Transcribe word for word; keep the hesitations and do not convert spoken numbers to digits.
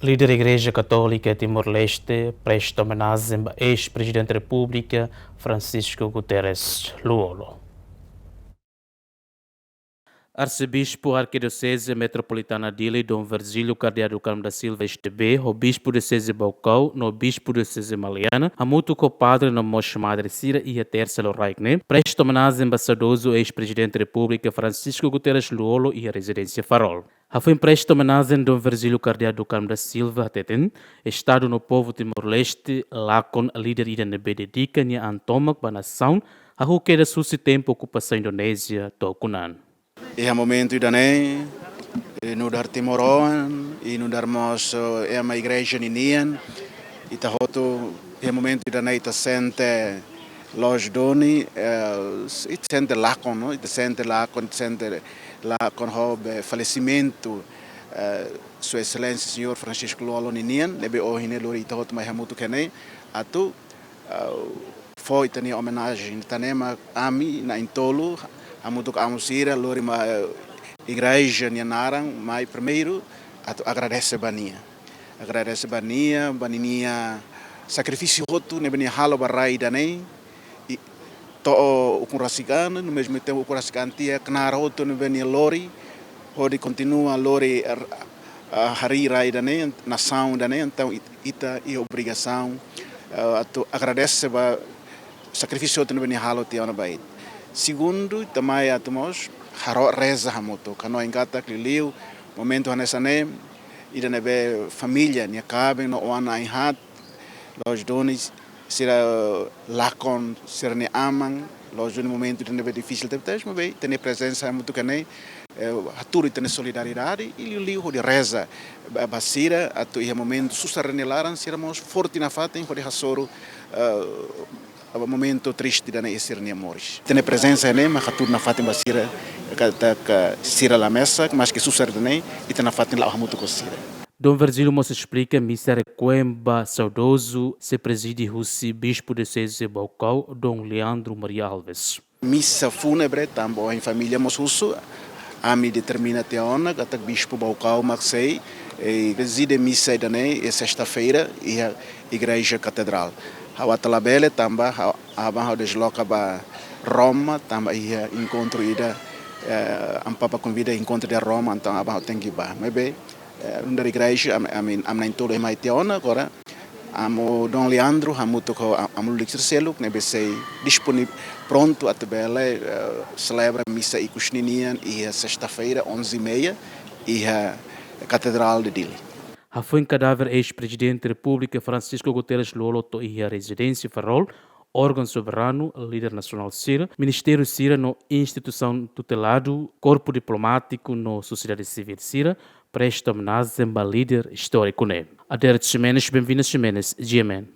Líder Igreja Katólika Timor-Leste presta omenajen ba eis-Prezidente Repúblika Francisco Guterres Lú-Olo. Arsebispu Arkidioseze Metropolitana Dili, Dom Virgílio Cardeal do Carmo da Silva, S D B, ho Bispu Dioseze Baucau, no Bispu Dioseze Maliana, hamutuk ho padre no mós madre sira iha tersa loraik ne'e, presta omenajen ba saudozu eis-Prezidente Repúblika Francisco Guterres Lú-Olo iha rezidénsia Farol. Hafoin presta omenajen, Dom Virgílio Cardeal do Carmo da Silva hateten, Estadu no povu Timor-Leste lakon líder ida ne'ebé dedika nia an tomak ba nasaun, hahú kedas husi tempu okupasaun Indonézia to'o ohin. Iha momentu ida-ne'e, eh, nu'udar timoroan, i nu'udar mós, eh, ema igreja ninian, ita hotu, iha momentu ida-ne'e ita sente loos duni, eh, ita sente lakon, no? Ita sente lakon, ita sente lakon ho be falesimentu, eh, Sua Exelénsia Señór Francisco Lú-Olo ninian, ne'ebé ohin ne'e lori ita hotu mai hamutuk iha ne'e, atu, eh, fó ita-nia omenajen. Tanba ne'e mak ami na'in-tolu, hamutuk ho amu sira, lori mai, eh, igreja nia naran, mai primeiru, atu agradese ba nia. Agradese ba nia, ba ninia sakrifísiu hotu ne'ebé nia halo ba rai ida-ne'e, i to'o ukun rasik an, no mesmo tempo ukun rasik an tiha knaar hotu ne'ebé nia lori, hodi kontinua lori, er, ah, harii rai ida-ne'e, nasaun ida-ne'e, entaun it-, ita iha obrigasaun, eh, atu agradese ba sakrifísiu hotu ne'ebé nia halo tiha ona ba ita. Segundu, ita mai atu mós halo reza hamutuk, hanoin katak liuliu momentu hanesan ne'e, ida ne'ebé família, nia kaben no oan na'in-haat, loos duni, sira lakon sira-nia aman, loos duni momentu ida ne'ebé difisil tebes, maibé ita-nia prezensa hamutuk iha ne'e, eh, hatudu ita-nia solidariedade, i liuliu hodi reza ba, ba sira, atu iha momentu susar nia laran, sira mós forte nafatin, hodi hasoru, eh, momentu triste ida-ne'e iha sira-nia moris. Ita-nia prezensa iha ne'e mak hatudu nafatin ba sira, katak sira la mesak, maske susar ida-ne'e, ita nafatin la'o hamutuk ho sira. Dom Virgílio mós esplika misa requiem ba saudozu sei prezide husi Bispu Dioseze Baucau, Dom Leandro Maria Alves. Misa fúnebre, tanba ohin família mós husu, ami determina tiha ona, katak Bispu Baucau mak sei, eh, prezide misa ida-ne'e, iha sesta-feira, iha Igreja Katedrál. Ha'u atu labele, tanba ha'u, aban ha'u desloka ba Roma, tanba iha enkontru ida, eh, Amu Papa konvida enkontru iha Roma, entaun aban ha'u tenke bá. Maibé, eh, nu'udar igreja, ami, ami, ami na'in-tolu mai tiha ona, agora, amu Dom Leandro, hamutuk ho a-, amu lulik sira seluk, ne'ebé sei disponib-, prontu atu bele, eh, selebra misa ikus ninian iha sesta-feira, onze e meia, iha Katedrál de Dili. Hafoin kadáver eis-Prezidente Repúblika Francisco Guterres Lú-Olo to'o iha rezidénsia Farol, órgaun soberanu, líder nasionál sira, ministériu sira no instituisaun tuteladu, korpu diplomátiku no sosiedade sivíl sira, presta omenajen ba líder istóriku ne'e. Adérito Ximenes, Benvinda Ximenes, G M N.